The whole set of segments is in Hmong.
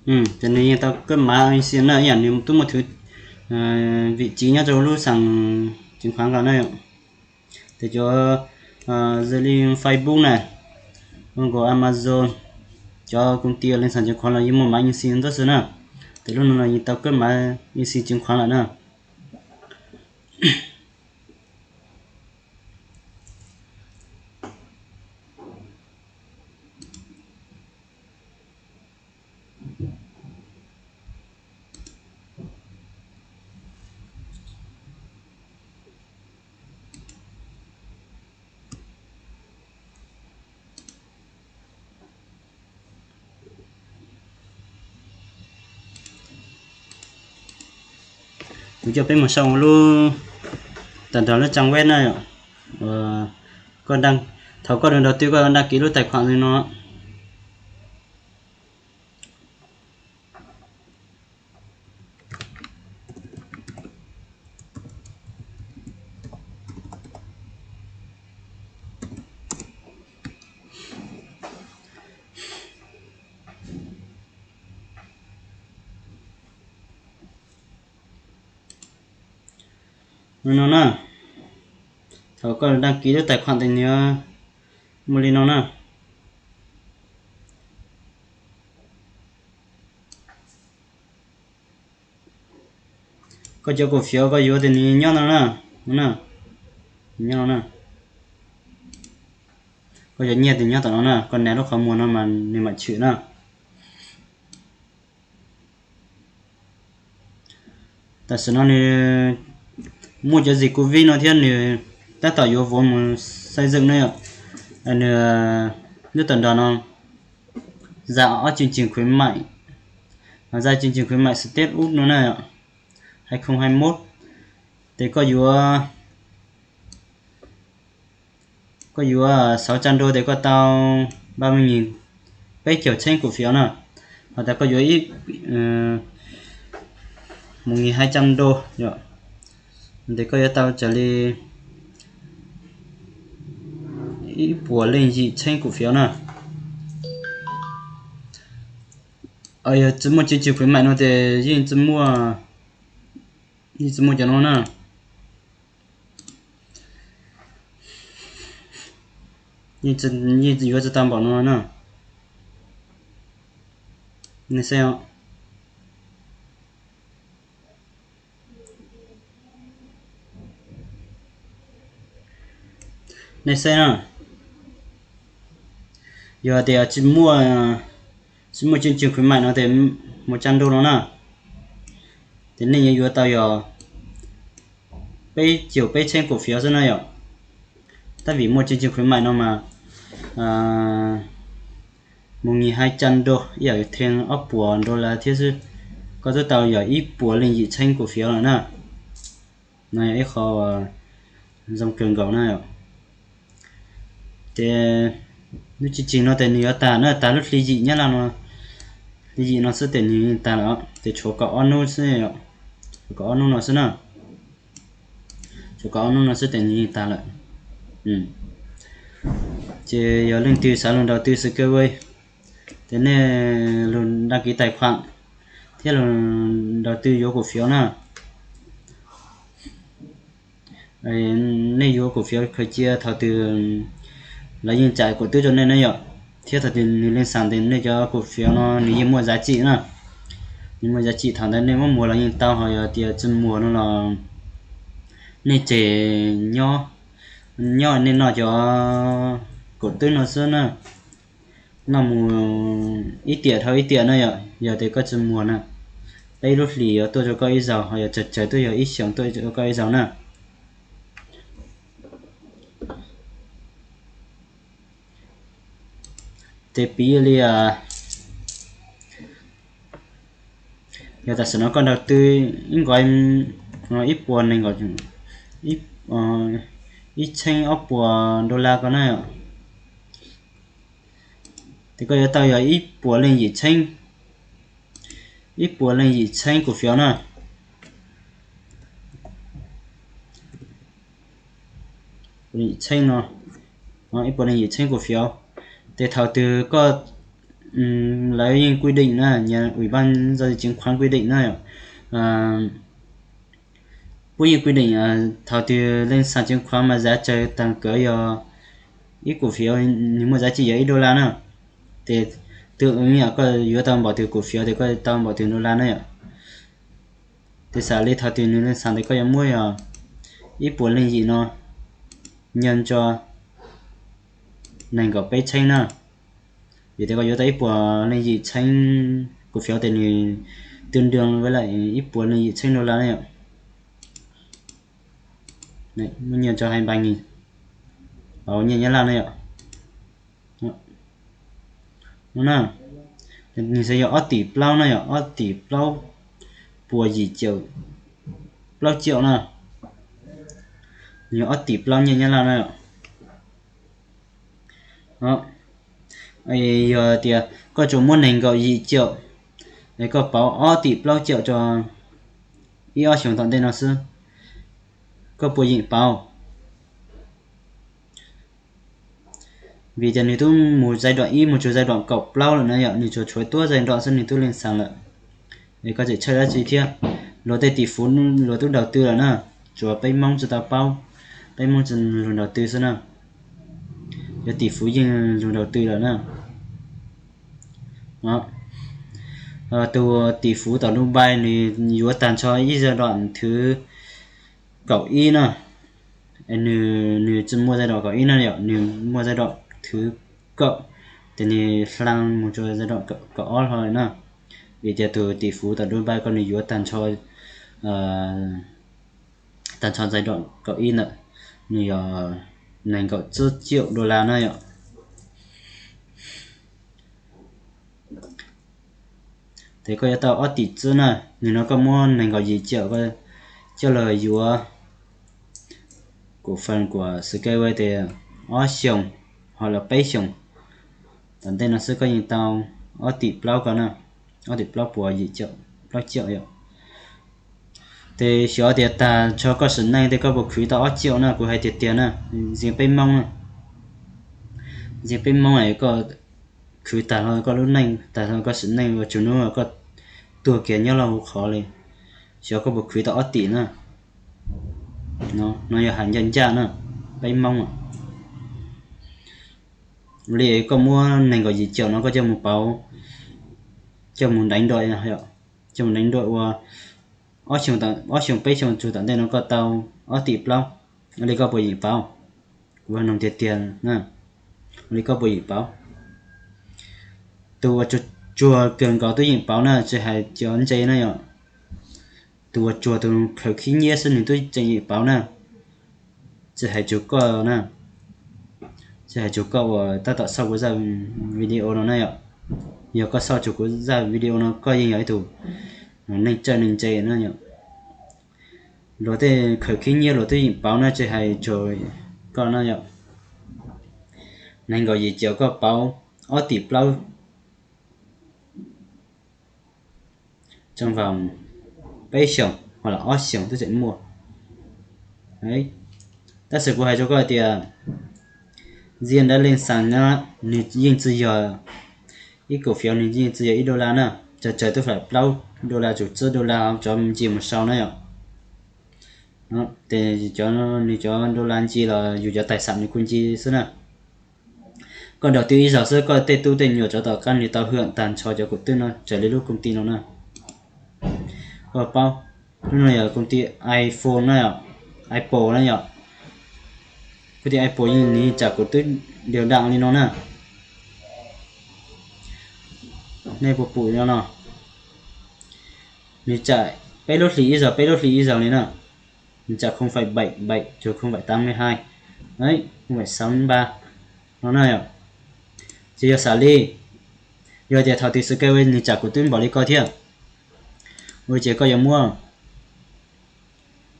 Ces nws yeej tau kab mav ib xi na, ib yam nws twb muaj thwv vim tsiv nyob rau lub xeem tseev khuav nkaus na. Ces cov ze li Facebook na, nkaus Amazon, cov koom ti leej xeem tseev khuav los yeej muaj mav ib xi ntawd xwb na. Ces lub no los yeej tau kab mav ib xi tseev khuav lawm na. Kuv coj peb mus sau lub, tawm nrog lub trang web na. Thaum koj đầu tư koj đăng ký lub tài khoản li no. No na, thaum koj đăng ký lub tài khoản tes nws muaj li no na. Koj cov cổ phiếu koj yuav tes nws nyob no na, no na, nyob no na. Koj cov nyiaj tes nyob tom no na, koj nias lub qhov muag no mas nws mam tshwm na. Tam sim no nws muaj cov dịch Covid no thiab nws tab tom yuav vốn mus xây dựng na yom. Nws lub tawm nrog no ra ob chương trình khuyến mại, ra chương trình khuyến mại Tết ub no na yom, hai không hai mốt. Ces koj yuav koj yuav sáu trăm đô tes koj tau ba mươi nghìn, peb caug txheeb cổ phiếu na. Ho tas koj yuav ib một nghìn hai trăm đô yom, tes koj yuav tau raws li ib puas leej yim txheeb cổ phiếu na. Yog tsis muaj chương trình khuyến mại no tes yeej tsis muaj, yeej tsis muaj cov no na. Yeej yuav tsis tau npaum no na. Nej saib, nej saib na, yog tias tsis muaj, tsis muaj chương trình khuyến mại no tes một trăm đô no na, ces nej yuav yuav tau yog peb caug peb txheeb cổ phiếu xwb na yom. Tab vim muaj chương trình khuyến mại no mas một nghìn hai trăm đô, ib yam thêm ob puas đô la thiab xwb, koj twb tau yog ib puas leej yim txheeb cổ phiếu lawm na. No yog ib qho zoo kawg nkaus na. Ces lub chương trình no tes nws yuav tag na, tag lub hli yim Nyab Laj no, hli yim no xwb tes nws tag lawm, ces tshuav kaum ob hnub xwb, tshuav kaum ob hnub no xwb na. Tshuav kaum ob hnub no xwb tes nws tag lawm. Ces yog leej twg xav lug đầu tư xwb kawg, ces nej lug đăng ký tài khoản thiab lug đầu tư yuav cổ phiếu na. Nej yuav cổ phiếu khaws cia thaum twg lawv yeej tsa cổ tức rau nej na yom, thiab thaum twg nws lên sàn tes nej cov cổ phiếu no nws yeej muaj giá trị na. Nws muaj giá trị, thaum ntawd nej muab muag los yeej tau, ho yog tias tsis muag no los nej tseg nyob, nyob nej noj cov cổ tức no xwb na. Noj mus ib tiam dhau ib tiam na yom, yog tias koj tsis muag na, peb lub hlis yuav tuaj rau koj ib zaug, ho yog tsawg tsawg tuaj yog ib xyoos tuaj rau koj ib zaug na. Ces piv li, yog tam sim no koj đầu tư ib nqo, ib puas nees nkaum, ib txheeb ob puas đô la ko na, ces koj yuav tau yog ib puas leej yim txheeb, ib puas leej yim txheeb cổ phiếu na. Txheeb no, ib puas leej yim txheeb cổ phiếu. Ces thaum twg koj lawv yeej quy định na, nhà ủy ban giao dịch chứng khoán quy định na yom. Puab yeej quy định thaum twg leej xa chứng khoán mas giá trần tag kawg yog ib cổ phiếu nws muaj giá trị yog ib đô la na. Ces tương ứng yom, koj yuav tau npaum twg cổ phiếu ces koj tau npaum twg đô la na yom. Ces xav li thaum twg nws leej xa tes koj yuav muab yog ib puas leej yim no nhân cho nees nkaum peb txheeb na. Vim tias koj yuav tau ib puas leej yim txheeb cổ phiếu tes nws tương đương với lại ib puas leej yim txheeb đô la na yom. Muab nhân cho hai ba nghìn, pauv nyiaj Nyab Laj na yom. Nws xav yog ob tim plaub na yom, ob tim plaub puas yim caum plaub triệu na. Nws yog ob tim plaub nyiaj Nyab Laj na yom. Yog tias koj tsuas muab nees nkaum yim triệu, es koj pauv ob tim plaub triệu rau ib ob xyoos tom ntej no xwb, koj puas yeem pauv? Vim tias nws twb mus giai đoạn ib mus txog giai đoạn kaum plaub lawm na yom, nws tsuas tshuav tuab giai đoạn xwb nws twb leej xa lawm. Es koj tseem tshawj dab tsi thiab? Luag tej tỷ phú luag twb đầu tư lawm na, tsuas peb Hmoob tsis tau paub, peb Hmoob tsis luag đầu tư xwb na. Cov tỷ phú yeej luag đầu tư lawm na. Tus tỷ phú tom Dubai nws yuav tag nrho ib giai đoạn thứ kaum ib na. Nws, nws tsis muaj giai đoạn kaum ib na yom, nws muaj giai đoạn thứ kaum, ces nws hla mus rau giai đoạn kaum ob hlo na. Vim tias tus tỷ phú tom Dubai ko nws yuav tag nrho, tag nrho giai đoạn kaum ib ntawm, nws yog nees nkaum tsib triệu đô la na yom. Ces koj yuav tau ob tim tsib na, nws no koj muab nees nkaum yim triệu coj los yuav cổ phần của Skyway tes ob xyoos ho los peb xyoos tom ntej no xwb koj yeej tau ob tim plaub ko na, ob tim plaub puas yim caum plaub triệu yom. Ces xyov tias tag nrho koj sim neej tej koj puas khwv tau ob triệu na, kuv hais tiag tiag na, ntxiv peb Hmoob na, ntxiv peb Hmoob es koj khwv tag hlo koj lub neej, tag hlo koj sim neej ua tsaug hnub koj tuag kiag nyob loj hu qhov li, xyov koj puas khwv tau ob tim na. No yog hais ncaj ncaj na, peb Hmoob li koj muab nees nkaum yim triệu no koj coj mus pauv, coj mus đánh đổi, coj mus đánh đổi ua ob xyoo peb xyoo txug tom ntej no koj tau ob tim plaub, li koj puas yeem pauv? Kuv hais tiag tiag na, li koj puas yeem pauv? Tus uas tsuag kawg nkaus twb yeem pauv na, tsis hais cov ntse na yom. Tus uas tsuag tus khaws khib nyiab xwb nws twb tseem yeem pauv na, tsis hais tsuag koj na, tsis hais tsuag koj uas tab tom xauj kuv zaj video no na yom. Yog koj xauj tsuag kuv zaj video no koj yeej yog ib tug neeg txawj neeg ntse na yom. Luag tej khaws khib nyiab luag twb yeem pauv na, tsis hais tsuag koj na yom. Nees nkaum yim triệu koj pauv ob tim plaub trong vòng peb xyoos ho los ob xyoos twb tseem muaj. Tab sis kuv hais rau koj hais tias Ziaj Dab Leej Xas na, nws yeej tsis yog ib cổ phiếu, nws yeej tsis yog ib đô la na, tsawg tsawg twb phải plaub đô la, tsum tsib đô la cov ntsis mus sau na yom. Ces cov, nws cov đô la ntsis los yus cov tài sản nws kuj ntsis xwb na. Koj đầu tư ib zaug xwb koj tej tub tej nyuam cov tom qab nws tau hwm tag nrho cov cổ tức no raws li lub công ty no na. Koj paub, lub no yog công ty iPhone na yom, Apple na yom. Công ty Apple yeej nws tsam cổ tức đều đặn li no na. Nej puas pum no no, nws tsam peb lub hlis ib zaug, peb lub hlis ib zaug li na. Nws tsam không phẩy bảy bảy, trừ không phẩy tám mươi hai, đấy, không phẩy sáu ba no na yom. Ces yog xav li, yog tias thaum twg Skyway nws tsam cổ tức npaum li koj thiab, ua ces koj yuav muab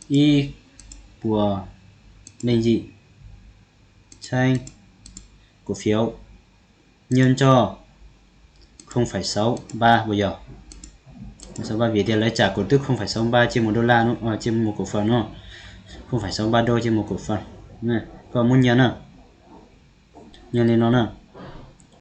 ib puas leej yim txheeb cổ phiếu nhân cho không phẩy sáu ba puas yog? Sáu ba, vim tias lawv tsam cổ tức không phẩy sáu ba chia một đô la, chia một cổ phần no, không phẩy sáu ba đô chia một cổ phần. Koj muab nhân na, nhân li no na.